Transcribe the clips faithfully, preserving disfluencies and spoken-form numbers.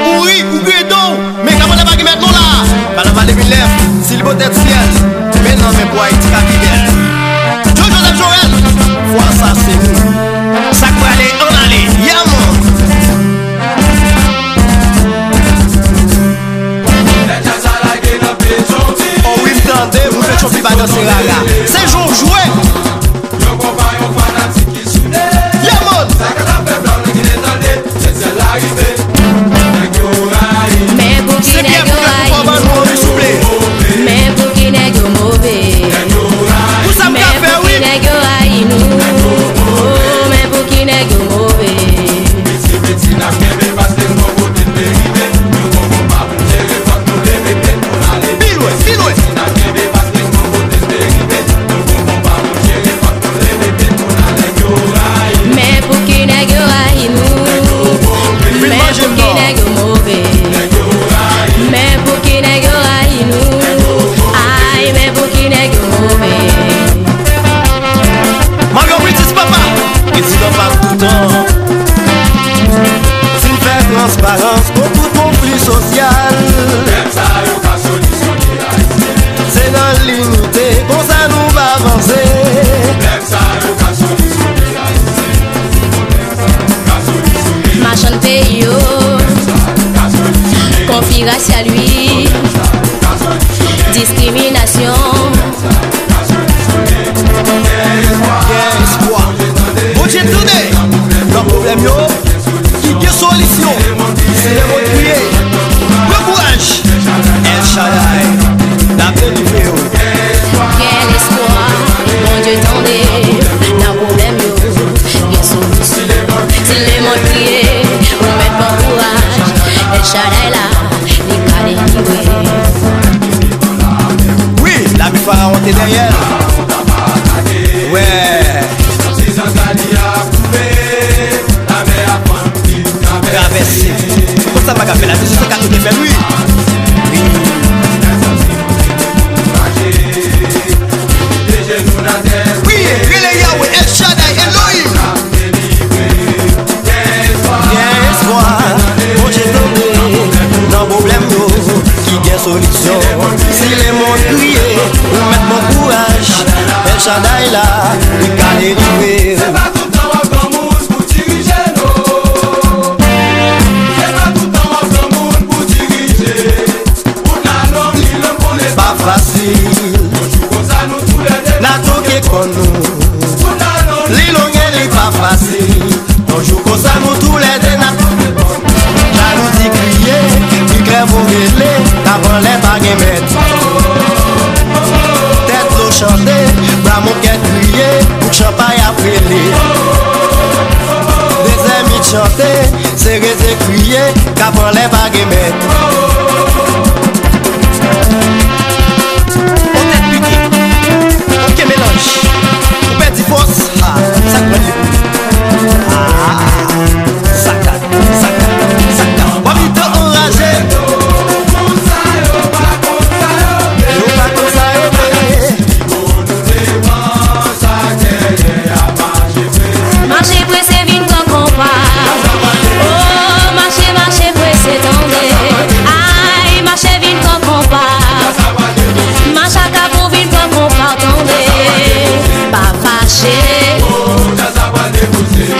Ou ri, ou griyen do w, men Kabanlè pa gen mèt non la. Kanaval de mil nèf, si l bo tèt syèl, men nan men pou Ayiti ka pi bèl. Joe Joseph Joël, fwa sa se nou. Sa k prale, ann ale, yeah man. Oh wi, m tande, moun Petyonvil pa danse rara. Se jan w jwe. Yon konpa, yon fanatik ki soude. Yeah man. Sa ka ta fè blan li ki tande. Se syèl la rive. Nèg yo rayi. Men pou ki nèg yo rayi nou? Men pou ki nèg yo move? Pou sa m ka fè, wi. Men pou ki nèg yo rayi nou? Oh, men pou ki nèg yo move? Piti piti n ap kenbe paske n gon kote n vle rive. Nou gon konpa pou n jere, fòk nou leve tèt pou n ale pi lwen, pi lwen. Piti piti n ap kenbe paske n gon kote n vle rive. Nou gon konpa pou n jere, fòk nou leve tèt pou n ale. Men pou ki nèg yo rayi nou? Men pou ki nèg yo move? Men pou ki nèg yo rayi nou? Ay, men pou ki nèg yo move? Mario Britis, papa! Prezidan pa toutan. Si n fè transparans pou tout konfli sosyal. Pèp sa yo ka solisyone Ayisyen. Se nan linite, konsa nou va vanse. Pèp sa yo ka solisyone Ayisyen. Machann peyi yo, konfli rasyal, wi, diskriminasyon. Gen espwa. Bondye tande nan pwoblèm yo, ki gen solisyon. Si lèmond kriye, pran kouraj. El Shaddai l ap delivre w. Gen espwa, Bondye tande nan pwoblèm yo, gen solisyon. Si lèmond kriye, ou mèt pran kouraj. El Shaddai la, li ka delivre. Wi, lame Farawon te dèyè l. Wè. Travèse. Konsa m pa ka fè la, se sa k ap fè l, wi. Wi. Wi, rele Yahweh, El Shaddai, Elohim. Gen espwa, Bondye tande nan pwoblèm yo, ki gen solisyon. Si lèmond kriye, ou mèt pran kouraj. El Shaddai la, li ka delivre. Se pa tout tan w ap granmoun pou dirije, non. Se pa tout tan w ap granmoun pou dirije. Wout la long, li long, konnen pa fasil. Yon jou konsa, nou toulède n a twoke kò nou. Wout la long, li long e li pa fasil. Yon jou konsa, nou toulède n a twoke kò nou. Jalouzi kriye, ti klèvo rele, Kabanlè pa gen mèt. Tèt zo chante, bra mokèt kriye, bouk chanpay ap rele. Dezèmit chante, se reze kriye, Kabanlè pa gen mèt. On tèt pike, on ke melanj, ou pèdi fòs, ah, sa k pran li. Ah, sakad, sakad, sakad. W ap di tan anraje. Yo pa konn sa yo vle. Mache prese vin pran konpa. Oh, mache, mache prese tande. Ay, mache vin pran konpa. Mach a kap ou vin pran konpa tande. Pa fache.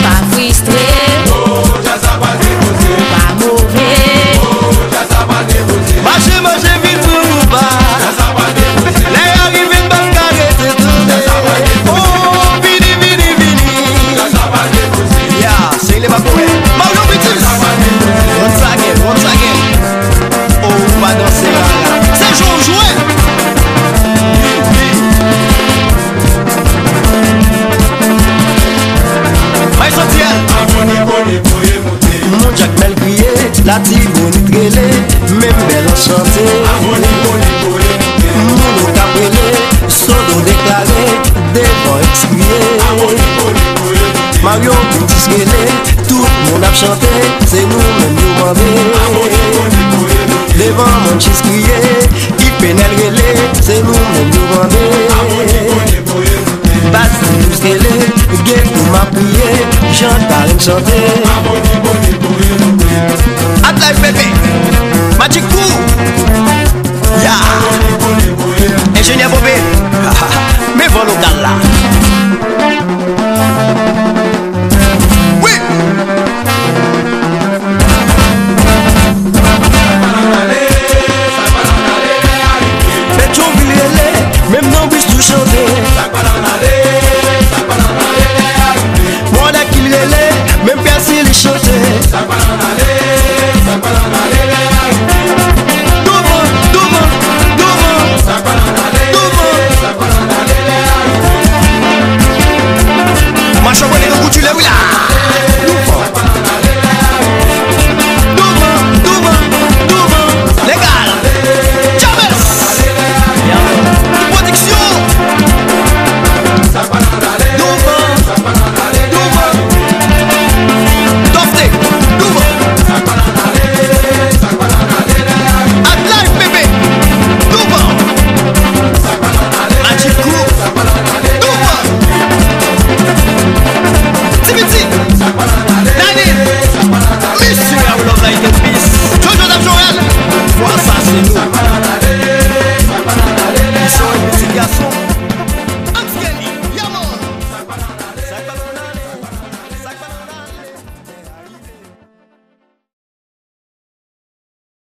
Pa fristre. Pa move. Mache, mache vin pran konpa. Lè y a rive n pa ka rete tande. Oh, vini, vini, vini. Ya, se le pa kouwè. Mario Britis. Once again, once again. Oh, ou pa danse la, la. Se jan w jwe. Bay soti a. Moun Jakmèl kriye, Latibonit rele, menm bèl an chante. Moun Okap rele, Sodo deklare, devan X kriye. Mario Britis rele, tout moun ap chante, se nou menm yo mande. Devan Monchis kriye, Yves Penel rele, se nou menm yo mande. Baz Brutus rele, Geto m ap kriye, Jean Carène chante.